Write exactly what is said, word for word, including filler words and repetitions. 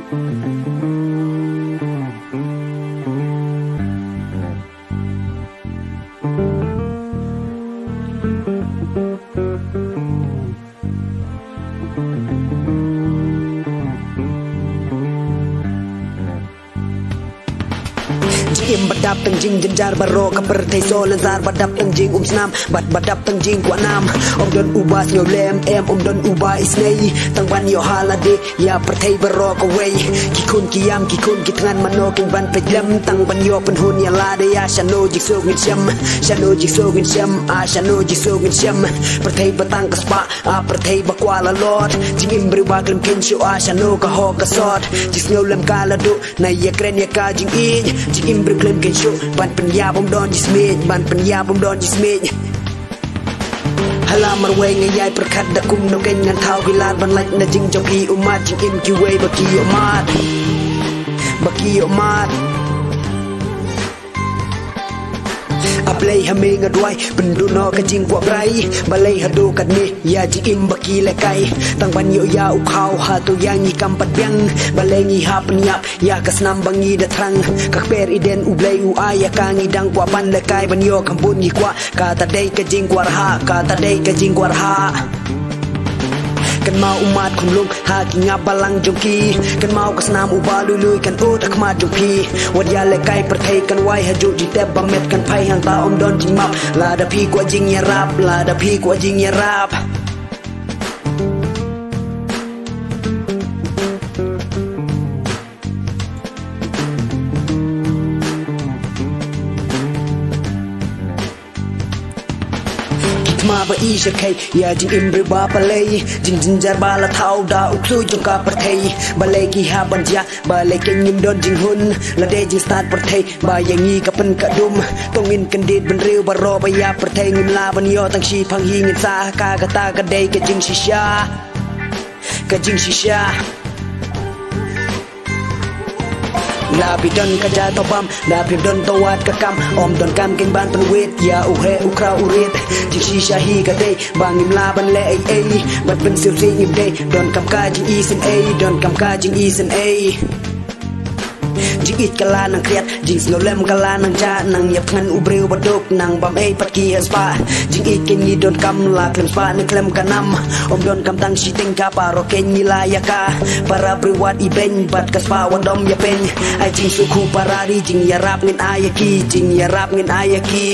Jingim ba dap tang jingjynjar baroh ka pyrthei, shu lynter ba dap tang jingumsnam bad ba dap tang jingkwah nam. Ym don uba sngewlem, em ym don uba isynei, tang ban ïoh ha lade ïa pyrthei baroh kawei. Ki khun ki ïam, ki khun ki thngan, mano kin ban peit lem, tang ban ïoh pynhun ïa lade. Ïa shano jingsuk ngin shem, shano jingsuk ngin shem, ah shano jingsuk ngin shem. Pyrthei ba tang ka spah, ah pyrthei ba kwah lalot. Jingim briew ba khlem kheiñ shuh, ah shano ka hok ka sot. Jingsngewlem ka la duh, nai ïakren ïa ka jingïeit. Jingim briew khlem kheiñ shuh ban pynïap, ym don jingshit, ban pynïap ym don jingshit. Ha la marwei nga ïai pyrkhat da kumno kein, ngan thaw ki lad ban lait na jingjop ki ummat. Jingim kiwei ba ki ïohmad, ba ki ïohmad. A Blei, ha me nga duwai, pynduh noh ka jingkwah brai. Balei haduh katne ïa jingim ba ki lehkai, tang ban ïoh ïa u khaw? Hato ïa ngi kam pat biang? Balei ngi hap pynïap ïa ka snam ba ngi da thrang? Ka kper Eden U Blei u ai ïa ka, ngi dang kwah ban lehkai ban ïoh kham bun ngi kwah. Kata dei ka jingkwah rhah, kata dei ka jingkwah rhah. Kynmaw ummat khunlung ha ki ngap balang jong ki. Kynmaw ka snam uba lui lui kan ud ha khmat jong phi. Wat ïalehkai pyrthei kan wai, ha juh jingtep ba met kan phai, hangta ym don jingmap. Lada phi kwah jingïarap, lada phi kwah jingïarap. Ki thma ba i shyrkhei ïa jingim briew ba palei, jingjynjar ba la thaw da u ksuid jong ka pyrthei. Balei ki hap ban jia, balei kein ngim don jinghun? Lade jingstad pyrthei ba ïa ngi ka pynkha dum. To ngin kyndit bynriew baroh ba ïap pyrthei, ngim lah ban ïoh tang shiphang hi, ngin sah ha ka kata ka dei ka jingshisha, ka jingshisha. La phi don ka jaka bam, la phi don tawat ka kam, ym don kam kein ban pynwit ïa u heh u khraw u rit. Jingshisha hi ka dei ba ngim lah ban leh ei ei, ban pynsngewsih ngim dei. Donkam ka jingisynei, donkam ka jingisynei. Jingïeit ka la nang khriat, jingsngewlem ka la nang jah, nang ïap thngan u briew ba duk, nang bam ei pat ki ha spah. Jingïeit kein ngi donkam, la khlem spah ne khlem ka nam. Ym donkam tang shiteng, ka baroh kein ngi la ïa ka. Para briew wat ibeiñ bad ka spah wat ym ïapeiñ. Ai jingsuk hu para ri, jingïarap ngin ai ïa ki, jingïarap ngin ai ïa ki.